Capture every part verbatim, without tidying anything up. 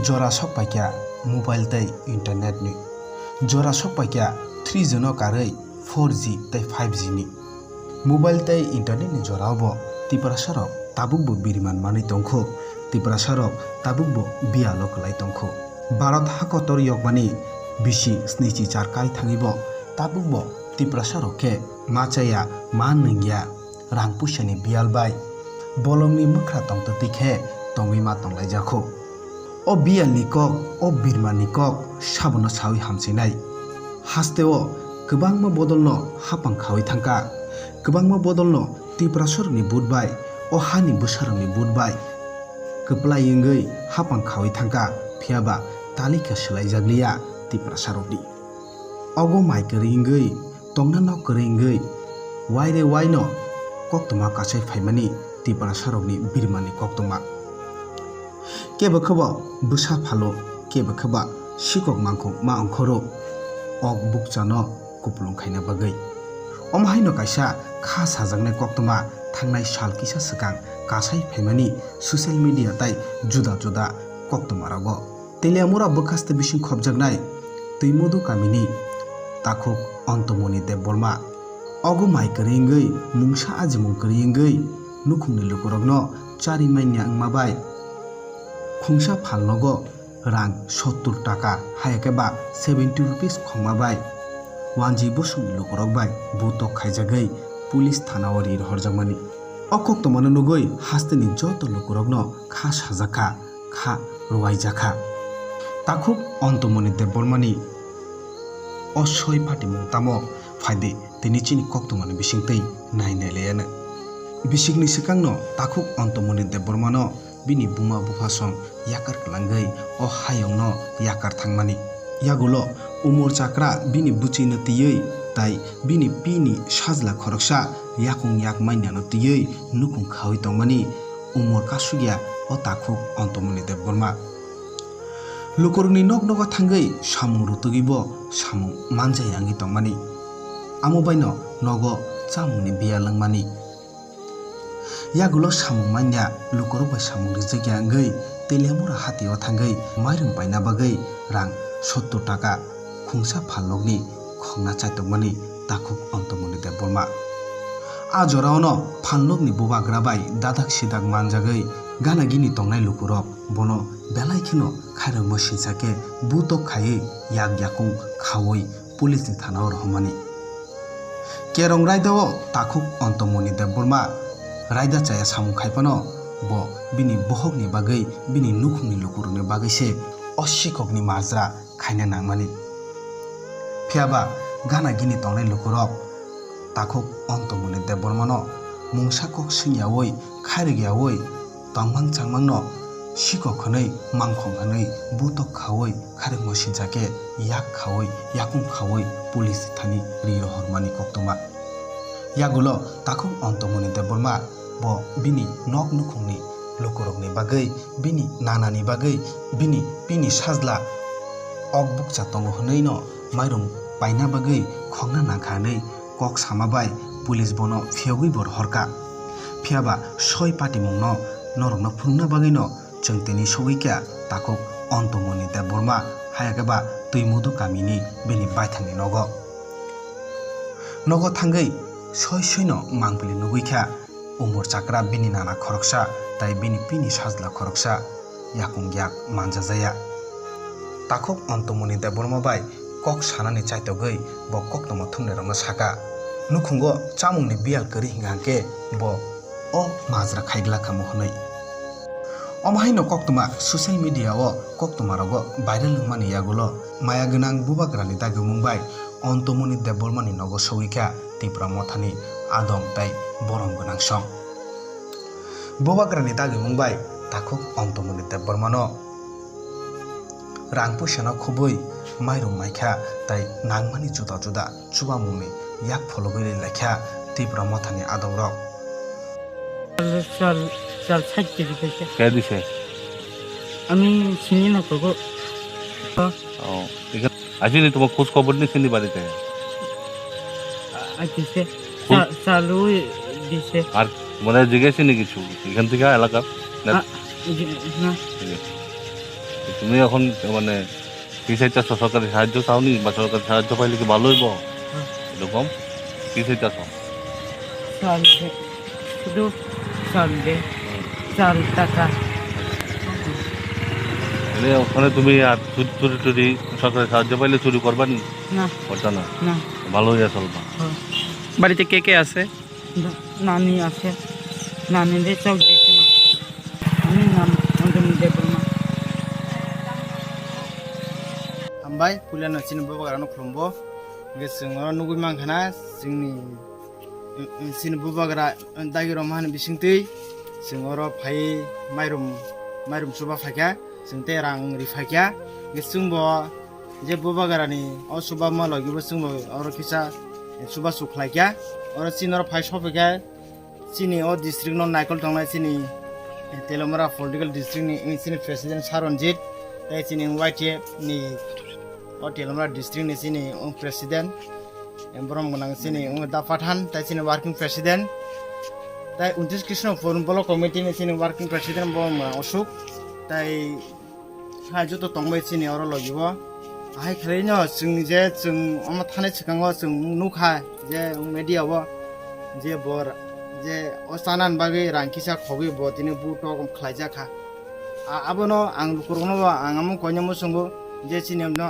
Jora sok paikha mobile tei internet ni. Jora sok paikha three G no karwi four G tei five G ni. Mobile tei internet ni jorao bo Tiprasa rok tabuk bo biriman manwi tongkho. Tiprasa rok tabuk bo biyalo kwlai tongkho. Bharat hakotor yokmani bisi snichi char kai thangwi bo tabuk bo Tiprasa rok khe ma chaya ma nungya. Rang puisani biyal bai bolongni mwkhra tongtwtwi khe tongwi ma tonglaijak kho. O biyalni kok, o birmani kok sabono sawi hamsinai. Hasteo kwbangma bodolno hapang khawi thangkha, kwbangma bodolno Tiprasarokni vote bai, o hani bwsarokni vote bai kwplai wngwi hapang khawi thangkha, phiyaba talikha swlaijakliya Tiprasarokni. Ogo mai kwrwi wngwi tongna nok kwrwi wngwi, waire waino koktwma kasai phaimani Tiprasarokni birmani koktwma. Kebo khe bo bwsa phalo, kebo khe ba sikok mangkhok ma ongkhoro, ok bukchano kupulung khaina bagwi. Omo haino kaisa kha sajaknai koktwma thangnai sal kisa swkang kasai phaimani social media tai juda juda koktwmarogo. Teliamura bwkhaste bising khopjaknai Twimodu kamini takhuk Antomoni Debbarma. Ogo mai kwrwi wngwi, mungsa ajimung kwrwi wngwi nukhungni lukurokno chari manya wngma bai khungsa phalnogo rang sottur taka, haya khe ba seventy rupees khongma bai wanji bosongni lukurok bai butok khaijagwi police thanao ri rohorjakmani. O koktwmano nugwi hasteni joto lukurokno kha sajakha, kha rwaijakha. Takhuk Antomoni Debbarmani o soi patimung tamo phaidi tini chini koktwmani bisingtwi nai nailayano. Bisikni swkangno takhuk Antomoni Debbarmano bini buma bupha song yakar kwlangwi o hayungno yakar thangmani. Yagulo Umor Chakra bini bwchwino twiwi tai bini pini sajla khoroksa yakung yak manyano twiwi nukhung khawi tongmani Umor kasugya o takhuk Antomoni Debbarma. Lukurokni nok nogo thangwi samung rutugwi bo samung manjaya wngwi tongmani. Amo baino nogo chamungni biya lwngmani. Yagulo samung manya lukurok bai samung rijak ya wngwi Teliamura hatio thangwi mairum paina bagwi rang sottur taka khungsa phalnokni khongna chaitokmani takhuk Antomoni Debbarma. A joraono phalnokni bubagra bai dadak sidak manjagwi gana gini tongnai lukurok bono belai kheno khairokma sinsa khe butok khaiwi yak yakung khaui police ni thanao rohormani. Kerong raida o takhuk Antomoni Debbarma raida chaya samung khai phano bo bini bohokni bagwi, bini nukhungni lukurokni bagwi se o sikokni majra khaina nangmani. Phiyaba gana gini tongnai lukurok takhuk Antomoni Debbarmano mungsa kok swngyaui, khairokyaui, tongmang changmangno sikok hwnwi, mangkhong hwnwi, butok khaui, kharokma sinsa khe yak khaui, yakung khaui police thani ri rohormani koktwma. Yagulo takhuk Antomoni Debbarma bo bini nok nukhungni lukurokni bagwi, bini nanani bagwi, bini pini sajla ok bukcha tongo hwnwino mairum paina bagwi khokna nangkha hwnwi kok sama bai police bono phiyogwi bo rohorkha. Phiyaba soi patimungno norokno phunukna bagwino chwng tini sogwi kha takhuk Antomoni Debbarma, haya khe ba Twimodu kamini bini baithangni nogo. Nogo thangwi soi soino mangpili nugwi kha Umor Chakra bini nana khoroksa tai bini pini sajla khoroksa yakung yak manjajaya. Takhuk Antomoni Debbarma bai kok sanani chaitogwi bo koktwma thumnairokno saka, nukhungo chamungni biyal kwrwi hingkha hwnkhe bo o majra khaiglak kha mo hwnwi. Omo haino koktwma social media o koktwmarogo viral wngmani yagulo maya gwnang bubagrani dagimung bai Antomoni Debbarmani nogo sogwi kha Tipra Mothani adong tai borom gwnang song. Bubagrani dagimung bai takhuk Antomoni Debbarmano rang puisano khubui mairum maikha tai nangmani juda juda chubamungni yak phologwi lai laikha Tipra Mothani adongrok. চাল, চাল, চাল ষাট কেজি পাইছে। কে দিছে? আমি চিনি না তো গো। ও, এখানে আসেনি তোমার খোঁজ খবর নেই চিনি বাড়িতে? আ-, দিছে। খোঁজ চা-, চালু দিছে। আর তোমাদের জিজ্ঞেস নেই কিছু এখান থেকে এলাকার? না। আ, জি, না। ঠিক আছে। তুমি এখন মানে কি চাইতেছো? সরকারি সাহায্য চাওনি বা সরকারি সাহায্য পাইলে কি ভালো হইব? এরকম কি চাইতেছো? চলবে, শুধু চলবে। চাল টাকা। মানে ওখানে তুমি আর চুরি চুরি টুরি, সরকারি সাহায্য পাইলে চুরি করবা নি? না। করতা না? না। ভালো হইয়া চলবা। হ্যাঁ। বাড়িতে কে কে আছে? না-, নানি আছে। নানিরে চোখ দেখি না। আমি নাম অঞ্জলি Debbarma. Hambai, puilano chini bubagrano khulumbo. Hingke chwng oro nugui mankha na, chini, chini bubagra, dagi roma hani bisingtwi chwng oro phai mairum, mairum chuba phaikha, chwng tei rang ri phaikha. Hingke chwngbo je bubagrani o chuba ma logi bo chwngbo oro kisa chuba chuk khlaikha. Oro chini oro phai sophaikha. Chini o district no naikol tongnai chini, eh, Teliamura political district ni, eh, chini president Saronjit, tei chini Y T F ni o Teliamura district ni chini o president, eh, borom gwnang chini o Da Pathan, tei chini working president, tei untris Krishnapur block committee ni chini working president borom gwnang Ashok, tei Hai joto tongbai chini oro logi o. Hai khlai no chwng je chwng omo thanai swkango chwng nukha je media o je bor je o chanan bagwi rang kisa khogwi bo tini buto khlaijak kha. A-, abono ang lukurokno bo ang omo koinwi muchungo je chini no,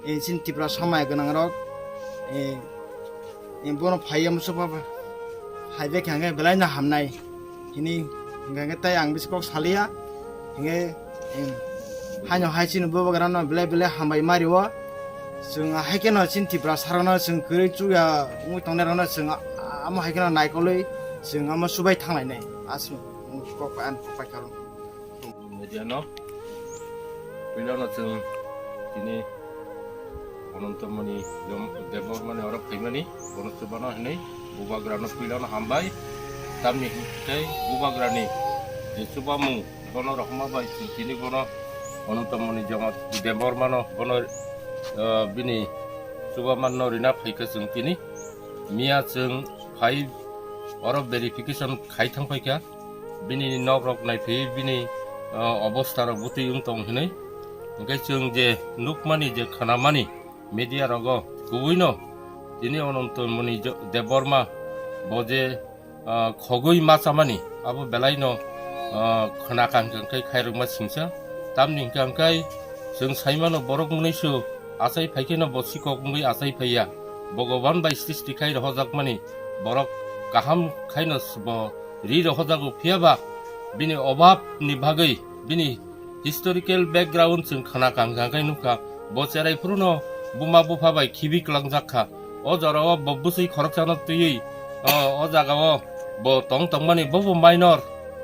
eh, chini Tipra samaya gwnang rok, eh, Bono phaiya muchukma phaibai kha hwnkhe belai no hamnai hini hwnkhe tei ang bisi kok saliya hwnkhe, em, haino hai chini bubagrano belai belai hambai mario. Chwng hai kheno chini Tiprasarokno chwng kwrwi chukya wngwi tongnairokno chwng a-, amo hai kheno naikolwi chwng amo chubai thanglainai. Aswk kok bai ani kok bai kha rw. Media no puila no chwng tini Anantamoni Debbarma ni oro phaimani, bono chubano hinwi bubagra no puila no hambai. Tamni hwnkhe bubagra ni je chubamung bono rohorma bai chwng tini bono Anantamoni Debbarma no bono, ah, bini chubaman no rina phaikha chwng tini. Miya chwng phai oro verification khai thang phaikha. Bini nok rok naiphai bini, ah, obostha rok bwtwi wng tong hinwi. Hwnkhe chwng je nukmani je khwnamani media rogo kubui no tini Anantamoni Debbarma bo je, ah, khogwi ma chamani abo belai no, ah, khwna kang kang khe khairokma singsa. Tamni hwnkhe hwnkhe chwng saimano borok mwnwisu achai phaikheno bo sikok wngwi achai phaiya. Bhogoban bai srishti khai rohojakmani borok kaham khaino bo ri rohojago, phiyaba bini obab ni bagwi, bini historical background chwng khwna kang kang khe nukha. Bo cherai phuru no buma bupha bai khibi kwlangjak kha. O jora o bo bwswi khoroksano twiwi, o, o jaga o bo tong tongmani bobo minor,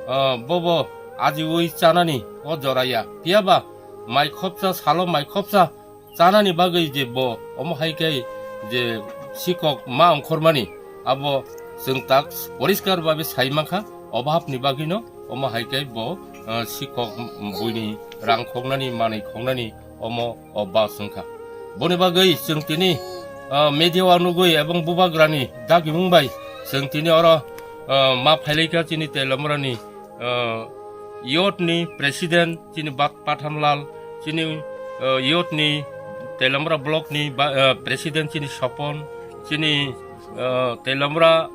o, bobo ajiwi chanani o jora ya. Phiyaba mai khopsa, salo mai khopsa chanani bagwi je bo omo hai khe je sikok ma ongkhormani, abo chwng tak poriskar babe sai mankha, obab ni bagwino omo hai khe bo, ah, sikok buini rang khoknani, manwi khoknani omo obab wngkha. Boni bagwi chwng tini, ah, media o nugwi ebong bubagrani dagimung bai chwng tini oro, ah, ma phailaikha chini Teliamura ni, ah, youth ni president chini Bat Pathanlal, chini, ah, youth ni Teliamura block ni ba-, ah, president chini Sopon, chini, ah, Teliamura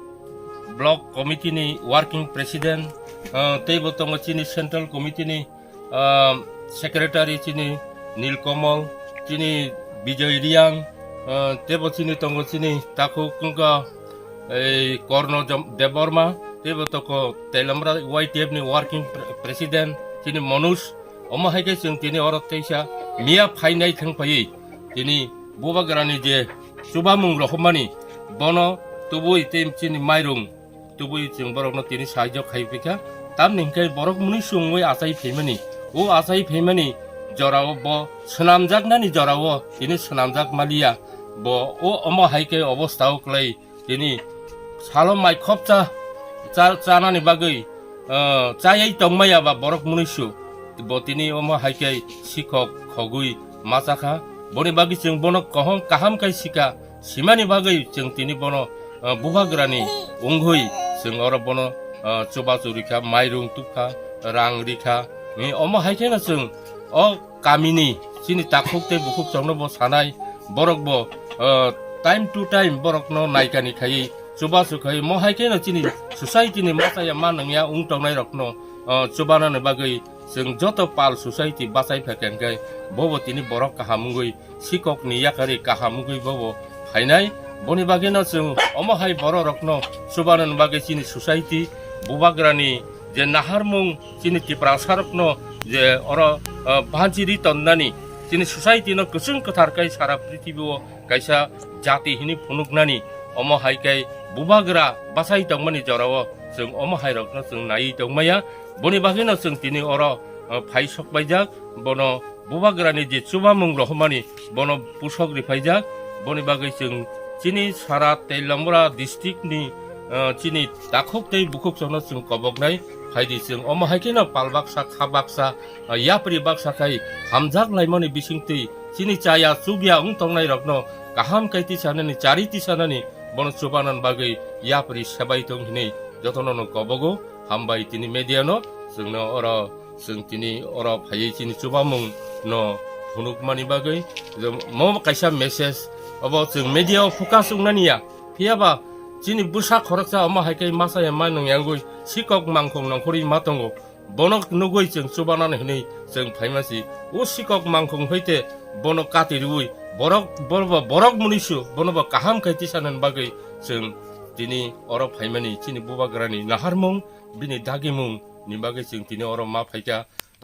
block committee ni working president, ah, teibo tongo chini central committee ni, ah, secretary chini Nilkamal, chini Bijoy Reang, ah, teibo chini tongo chini takhuk wngkha ei Korno Jom-, Debbarma, teibo toko Teliamura Y T F ni working pre-, president chini Manoj. Omo hai khe chwng tini oro teisa miya phainai thang phaiwi tini bubagrani je chubamung rohormani bono tubui tei chini mairung tubui chwng borokno tini sahajyo khai phaikha. Tamni hwnkhe borok mwnwi chwngwi achai phaimani, o achai phaimani jorao bo swnamjaknani jorao tini swnamjak maliya. Bo o omo hai khe obostha o kwlai tini salo mai khopsa cha-, chanani bagwi, ah, chayai tongmaya ba borok mwnwisu bo tini omo hai khe sikhok khogwi ma chakha. Boni bagwi chwng bono kaham, kaham khe sika, simani bagwi chwng tini bono, ah, bubagrani wngwi chwng oro bono, ah, chubachu rikha, mairung tukha, rang rikha. Ni omo hai kheno chwng O kamini chini takhuk tei bukhuk chongno bo sanai, borok bo, ah, time to time borokno naikani khaiwi chubachu khai mo hai kheno chini society ni masa ya ma nangya wng tongnai rokno, ah, chubanani bagwi chwng joto pal society bachai phaikha hwnkhe bobo tini borok kaham wngwi sikokni yakari kaham wngwi bobo phainai. Boni bagwino chwng omo hai borok rokno chubanani bagwi chini society bubagrani je naharmung chini Tiprasa rokno je oro, ah, banchiri tonnani chini society no kwchwng kwthar kai sara prithibi o kaisa jati hini phunuknani omo hai kai bubagra bachai tongmani jorao chwng omo hai rokno chwng naiwi tongmaya. Boni bagwino chwng tini oro, ah, phai sokpaijak, bono bubagrani je chubamung rohormani bono pusok ripaijak. Boni bagwi chwng chini sara Teliamura district ni, ah, chini takhuk tei bukhuk chongno chwng koboknai. Phaidi chwng omo hai kheno pal baksa, kha baksa, ah, yapri baksa khai hamjak laimani bisingtwi chini chaya chukya wng tongnai rokno kaham kai tisanani, chari tisanani, bono chubanan bagwi yapri sebai tong hinwi jotono no kobogo. Hambai tini media no, chwngno oro chwng tini oro phaiwi chini chubamung no phunukmani bagwi. Mo kaisa message, obo chwng media o focus wngnani ya, phiyaba chini bwsa khoroksa omo hai khe masa ya ma nung yangwi sikok mangkhung nongkhorwi ma tongo. Bono nugwi chwng chubanani hwnwi chwng phaima si. O sikok mangkhung hoite bono kati rwui borok, borok, borok munisu bono bo kaham khai tisanani bagwi chwng tini oro phaimani chini bubagrani naharmung, bini dagimung ni bagwi chwng tini oro ma phaikha.